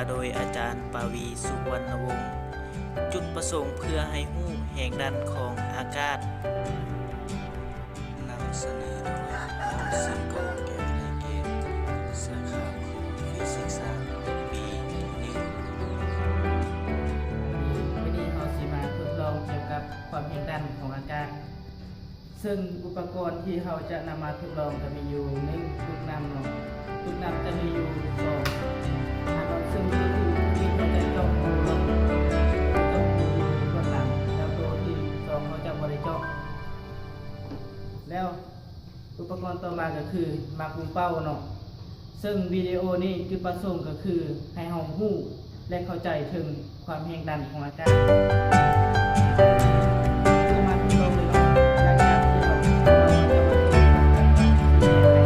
ໂດຍອາຈານປາວີ ສຸວັນນະວົງ. ຈຸດປະສົງເພື່ອໃຫ້ຮູ້ແຮງດັນຂອງອາກາດ. ນຳສະເໜີໂດຍ ເຮົາ ຊິງໂກ ແກ້ວໄທເກດ ສາຂາຟີຊິກສາມ ປີໜຶ່ງ. ມື້ນີ້ເຮົາຊິມາທົດລອງກ່ຽວກັບຄວາມແຮງດັນຂອງອາກາດ. ເຊິ່ງອຸປະກອນທີ່ເຮົາຈະນຳມາທົດລອງຈະມີຢູ່ ໜຶ່ງ ຕຸກນ້ຳເນາະ, ຕຸກນ້ຳຈະມີຢູ່ສອງອັນເນາະ, ເຊິ່ງໂຕທີ່ໜຶ່ງເຮົາຈະເຈາະຮູເນາະ, ເຈາະຮູຢູ່ເບື້ອງຫຼັງ, ແລ້ວໂຕທີ່ສອງເຮົາຈະບໍ່ໄດ້ເຈາະ. ແລ້ວອຸປະກອນຕໍ່ມາກໍຄືໝາກຫຸງເປົ້າເນາະ. ເຊິ່ງວິດີໂອນີ້ຈຸດປະສົງກໍຄືໃຫ້ເຮົາຮູ້ ແລະ ເຂົ້າໃຈເຖິງຄວາມແຮງດັນຂອງອາກາດ. ເຮົາມາທົດລອງເລີຍເນາະ. ຫຼັງຈາກທີ່ເຮົາ ເຮົາຈະມາທົດລອງການໃຊ້ແຮງດັນ ແລ້ວກໍ ເຮົາຈະມາໃສ່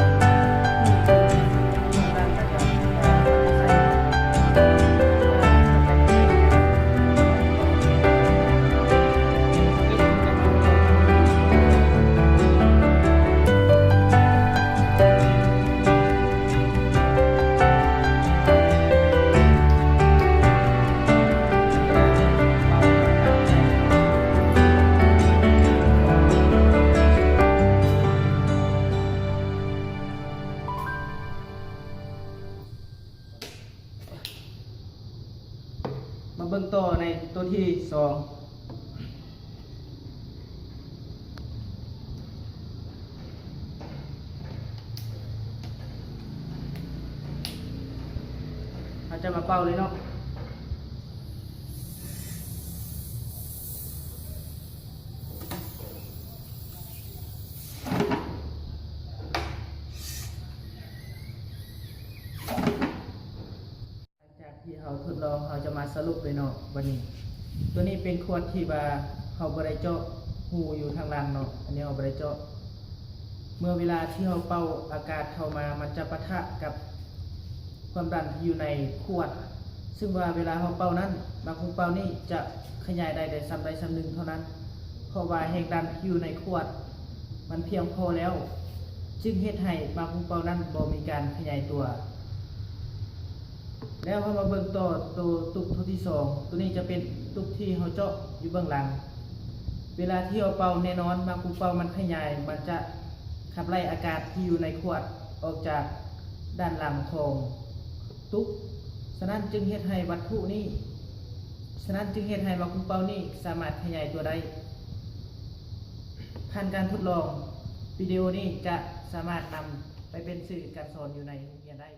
ມາເບິ່ງຕໍ່ໃນໂຕທີສອງ. ເຮົາຈະມາເປົ່າເລີຍເນາະ. ຫຼັງຈາກທີ່ເຮົາທົດລອງ ເຮົາຈະມາສະຫຼຸບເລີຍເນາະ. ບັດນີ້ ໂຕນີ້ເປັນຂວດທີ່ວ່າເຮົາບໍ່ໄດ້ເຈາະຮູຢູ່ທາງຫຼັງເນາະ, ອັນນີ້ເຮົາບໍ່ໄດ້ເຈາະ. ເມື່ອເວລາທີ່ເຮົາເປົ່າອາກາດເຂົ້າມາ ມັນຈະປະທະກັບຄວາມດັນທີ່ຢູ່ໃນຂວດ, ເຊິ່ງວ່າເວລາເຮົາເປົ່ານັ້ນ ໝາກຫຸງເປົ້ານີ້ຈະຂະຫຍາຍໄດ້ແຕ່ສ່ຳໃດສ່ຳໜຶ່ງເທົ່ານັ້ນ, ເພາະວ່າແຮງດັນທີ່ຢູ່ໃນຂວດມັນພຽງພໍແລ້ວ, ຈຶ່ງເຮັດໃຫ້ໝາກຫຸງເປົ້ານັ້ນບໍ່ມີການຂະຫຍາຍຕົວ. ແລ້ວເຮົາມາເບິ່ງຕໍ່ໂຕຕຸກໂຕທີສອງ. ໂຕນີ້ຈະເປັນຕຸກທີ່ເຮົາເຈາະຢູ່ເບື້ອງຫຼັງ. ເວລາທີ່ເຮົາເປົ່າ ແນ່ນອນ ໝາກຫຸງເປົ້າມັນຂະຫຍາຍ, ມັນຈະຂັບໄລ່ອາກາດທີ່ຢູ່ໃນຂວດອອກຈາກດ້ານຫຼັງຂອງຕຸກ. ສະນັ້ນຈຶ່ງເຮັດໃຫ້ວັດຖຸນີ້, ສະນັ້ນຈຶ່ງເຮັດໃຫ້ໝາກຫຸງເປົ້ານີ້ສາມາດຂະຫຍາຍຕົວໄດ້. ຜ່ານການທົດລອງ, ວິດີໂອນີ້ຈະສາມາດນຳໄປເປັນສື່ການສອນຢູ່ໃນໂຮງຮຽນໄດ້.